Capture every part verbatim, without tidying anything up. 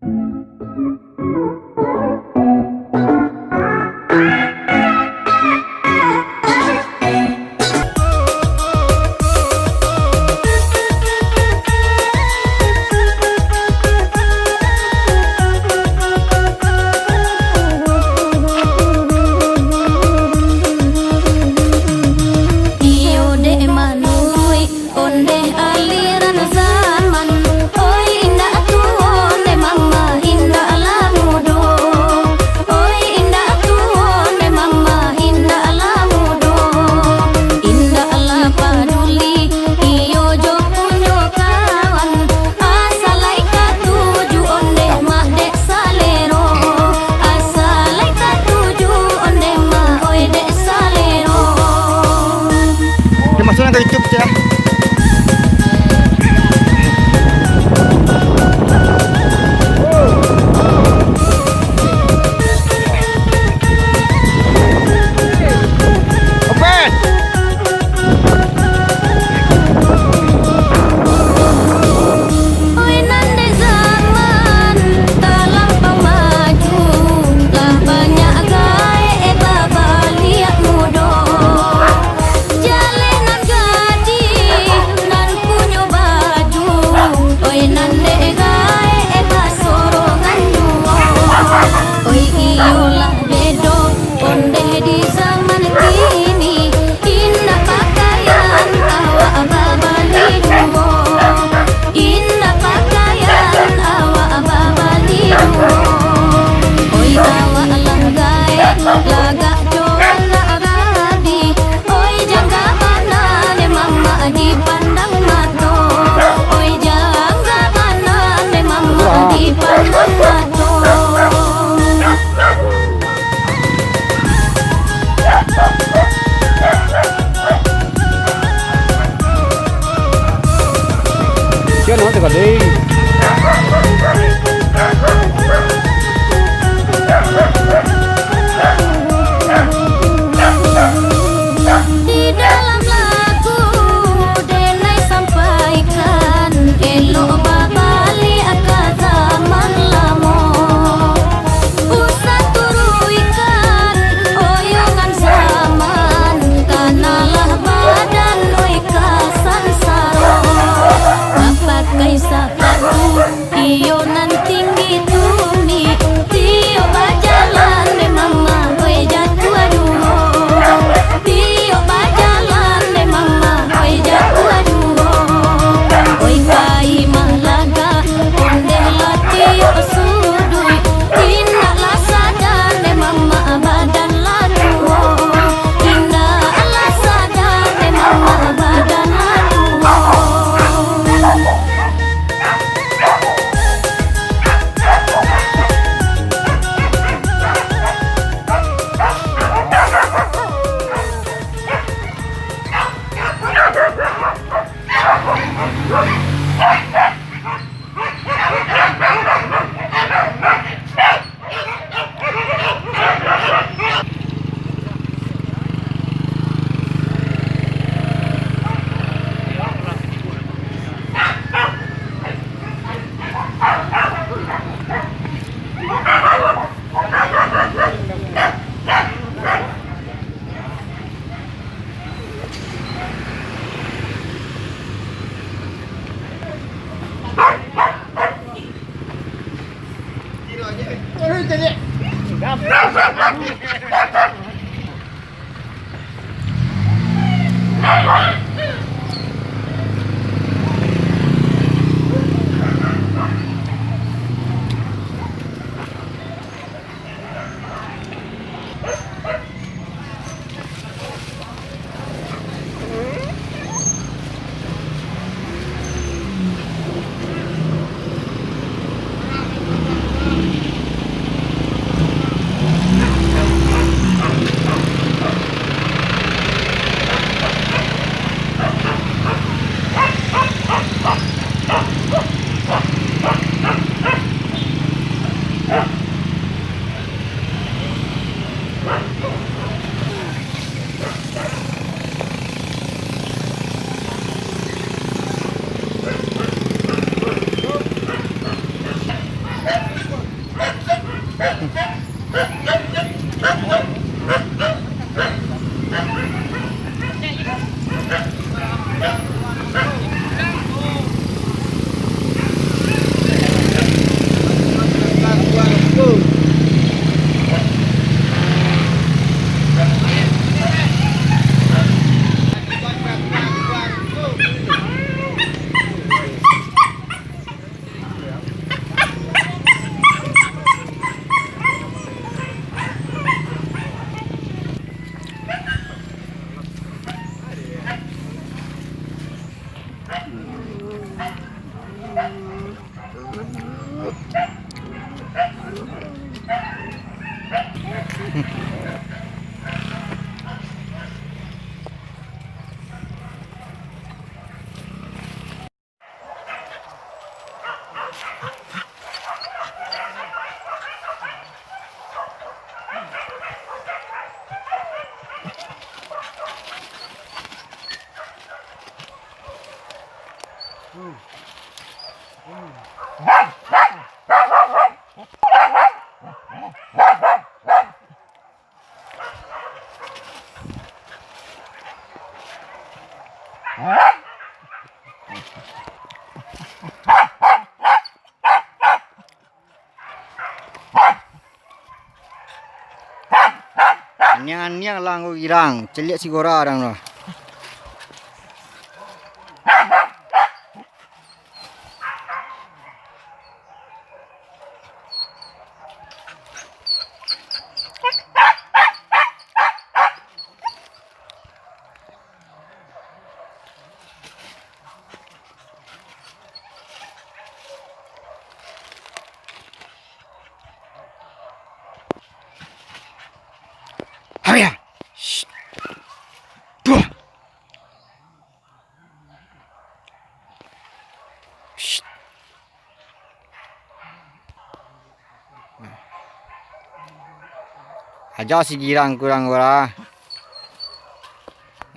Iyo dek manuruik ondeh aliran zaman. Oi indak tuo ondeh mama, indak lah mudo. Oi indak tuo ondeh mama, indak lah mudo. Indak lah paduli, iyo jo punyo kawan. Asa lai katuju ondeh mak dek salero. Asa lai katuju ondeh mak oi dek salero. Oke, masuak ka YouTube, cek, ah. Open. Oi nan dek zaman talampau maju, lah banyak gaek babaliak mudo. Jaleh nan gadih nan punyo baju, oi nan dek gaek basorongan juo. Oi iyolah bedo ondeh di zaman kini, indak pakaian awak babali juo, indak pakaian awak babali juo. Oi awak lah gaek, lagak jo anak rabi. Oi jangga bana dek mamak dipandang mato. Oi jangga bana dek mamak dipandang mato. Sian, no, teka deh. Di dalam lagu denai sampaikan, elok babaliak ka zaman lamo. Usah turuikan oyongan zaman, kanalah badan oi ka sansaro. Bapakai sapatu iyo nan tinggi tuni, tiok bajalan dek mamak oi jatuah juo. Tiok bajalan dek mamak oi jatuah juo. Oi kai malagak ondeh lah tiok suduik. Indak lah sadar dek mamak badan lah tuo. Indak lah sadar dek mamak badan lah tuo. Aniang-aniang lah anggo girang, caliak si Gora dang tu. Harian! Shh! Duh! Shh! Aja si girang kurang ora.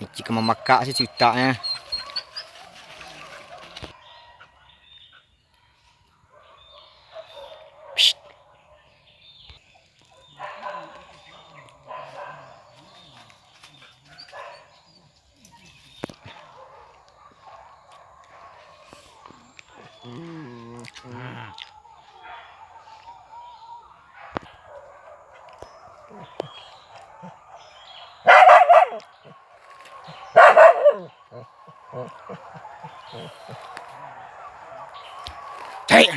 Icik ka mamakak si utaknyo. Psst. Hei!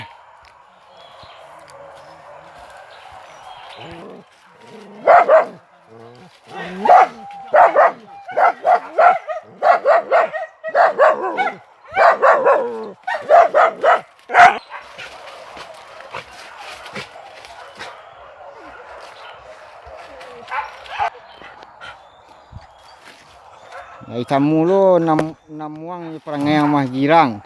Ai, kamu lo nam-, namuang parangai amah girang.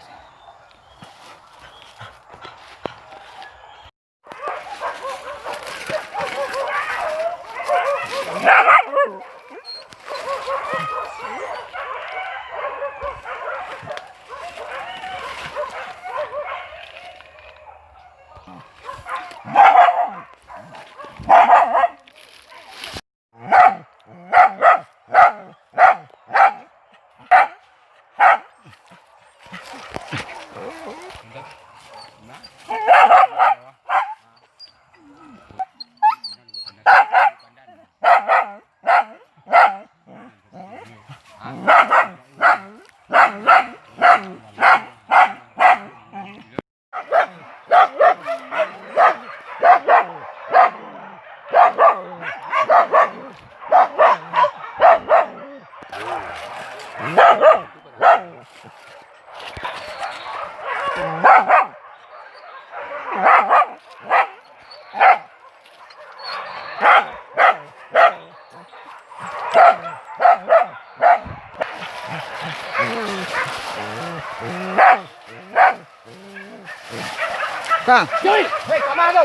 Kang. Hei, ka ma kau?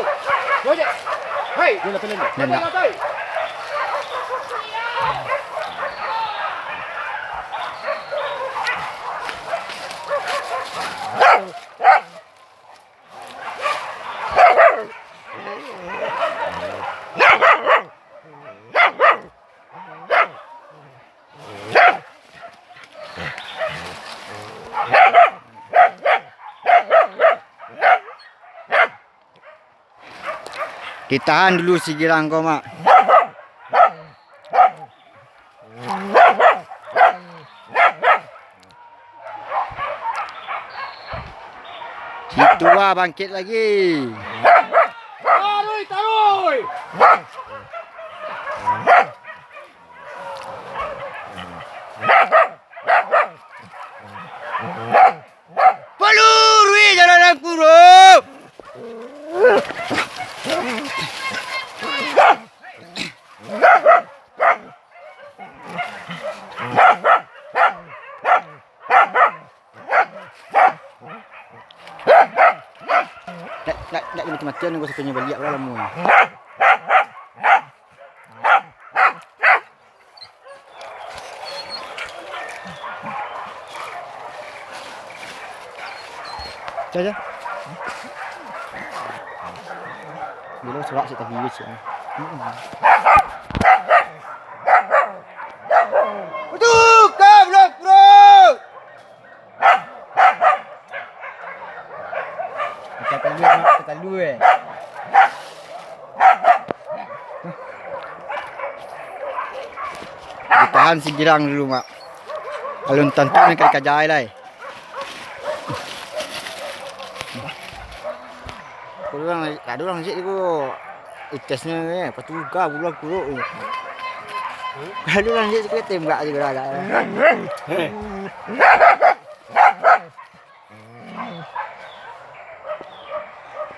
Yo, Jack. Hei, Nanda. Nanda. Ditahan dulu si girang ko, Mak. Si tua bangkit lagi. Taruih, taruih. Paluruih jalan nan kuruih. Nak, nak, nak mati-matian, nunggu sakonyo baliak lah lamo. Cah, cah. Bilo surak cik tadi, cik. Utuh, ka bulan pura. Macam talu, Mak, macam talu, eh. Ditahan si girang dulu, Mak. Alun tantu nan ka dikaja lai. Kalau urang, ado urang cik ko. Itesnyo, eh, patuga bulan kuruk ni. Kalau urang cik ko tembak je agak.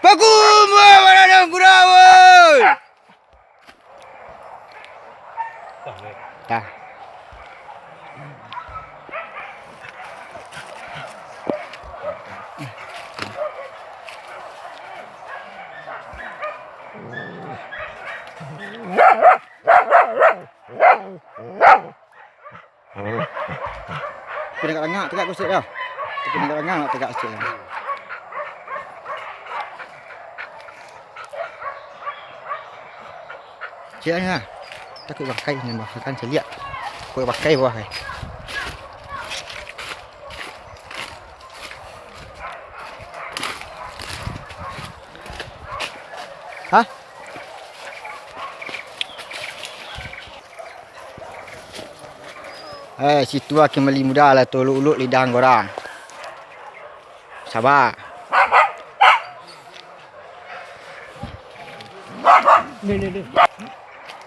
Paku mua baradang kura, woi! Dah. Tapi nak langak, tagak kusik dah. Tapi nak langak, tagak kusik dah. Cik lah. Takut bakai ni, bakai kan celiak. Kau bakai buah kai. Hah? Eh, situ lah Kimali Muda lah tu, uluk-uluk lidah anggo urang. Saba.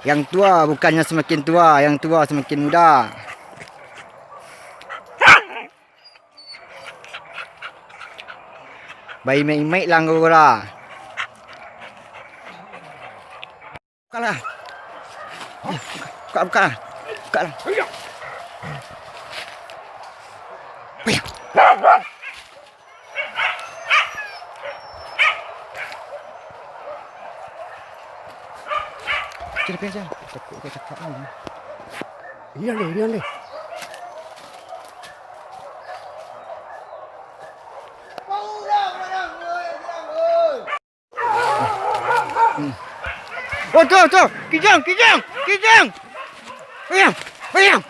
Yang tua bukannya semakin tua, yang tua semakin muda. Baimaik-imaik lah anggo urang. Bukalah. Buka, buka. Bukalah. Cari pergi aja. Takut dia cakap ni. Diam deh, diam deh. Oh, tu, tu. Kijang, kijang, kijang. Kijang, kijang.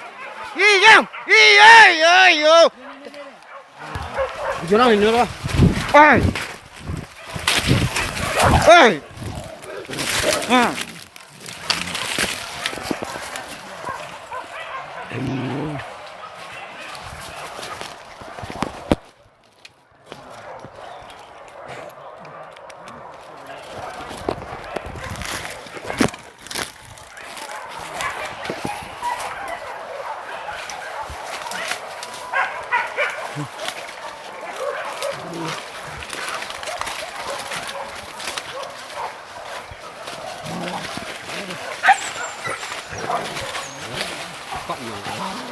Kijang. Iya, iya, iya. Kijang ini lah. Ai. Ai. Ha.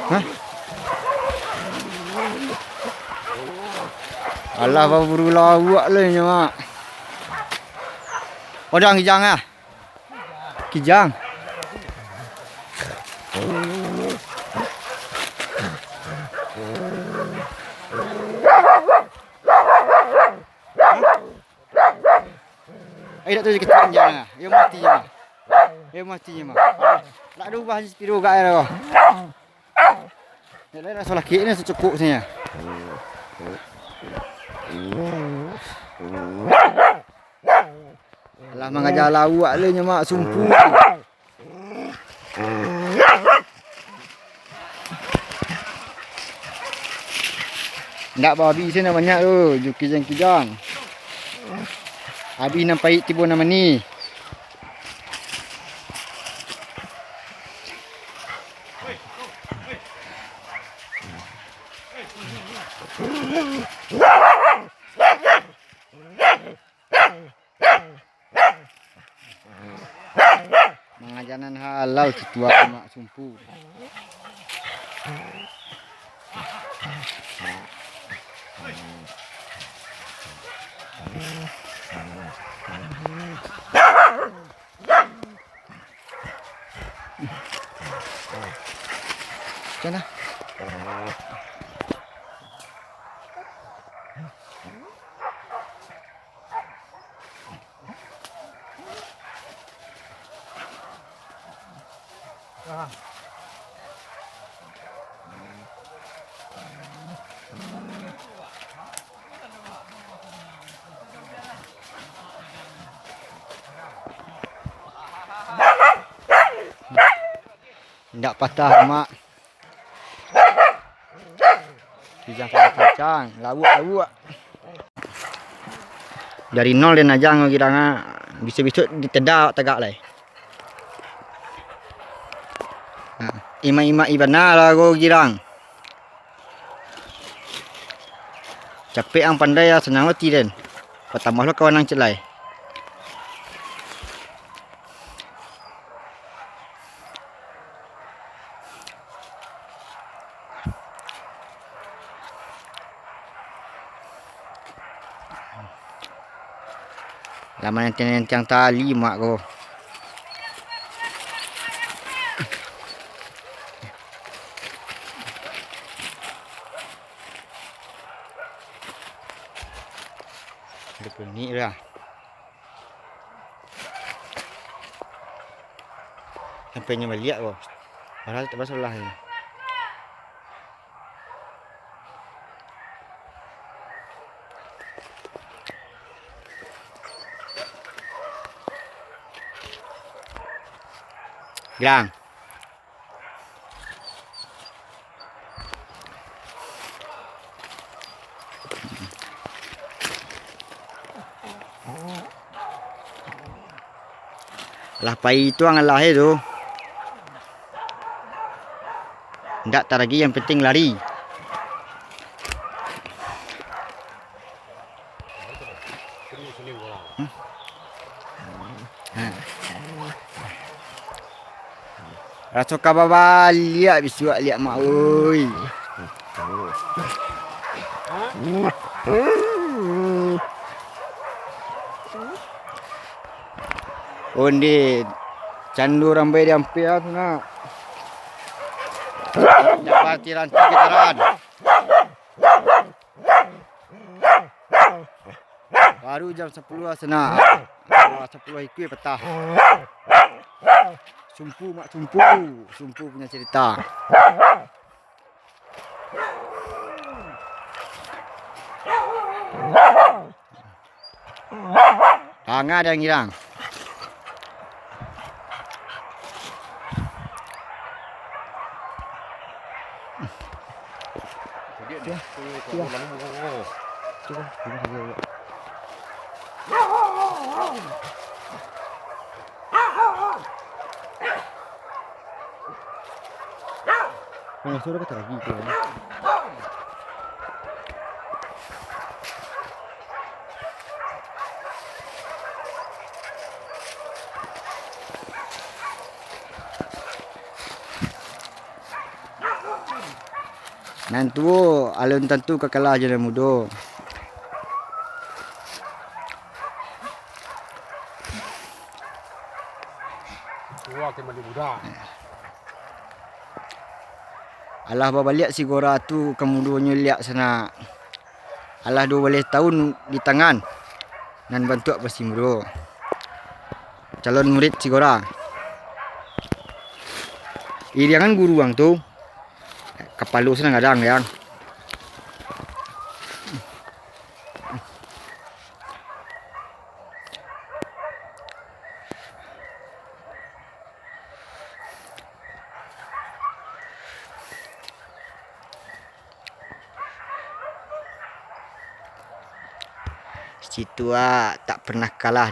Hah? Alah, baburu lawak lo inyo, Mak. Odang kijang ah. Kijang. Ai, dak tahu sakik panjang lah. Yo mati je mah. Yo mati je mah. Nak ado ubah je spiro gak air ko. Dak ado raso laki ni, sacukuk sajo. Lah mangaja lauak le nyo mak sumpu. Ndak babi se nak banyak tu, jo kijang-kijang. Abih nan paik tibo nan manih. Mangaja nan halal, situa mak sumpu. Macam mana? Indak patah, Mak. Kijang kancang, lauak-lauak. Dari nol den ajang ko girang, ah. Bisuak-bisuak diteda awak tagak lai. Nah, imak-imak ibana lah ko girang. Capek ang pandai lah, sanang roti den. Patambah lo kawan ang ciek lai. Lah manentiang-nentiang tali mak ko. Ada penik lah. Sampai nyo baliak ko. Padahal tak masalah ni. Girang. Lah pai tu ang alah e tu. Ndak taragi, yang penting lari. Raso ka babaliak bisuak liak mak oi. Onde cando rambai di ampia tu nak. Dapat tiranti kitaran. Baru jam sapuluah sanak. Ah, sapuluah ikua patah. Sumpu mak sumpu, sumpu punya cerita. Tangah dan girang. Nah, sudah kata lagi tu. Nan tuo alun tantu ka kalah jo nan mudo. Tuo ka mandi mudo. Alah babaliak si Gora tu ka mudonyo liak sanak. Alah duo baleh taun di tangan, nan bantuak pasti mudo. Calon murid si Gora. Iriangan guru ang tu, kapalo sanang gadang, yang. Kito ah tak pernah kalah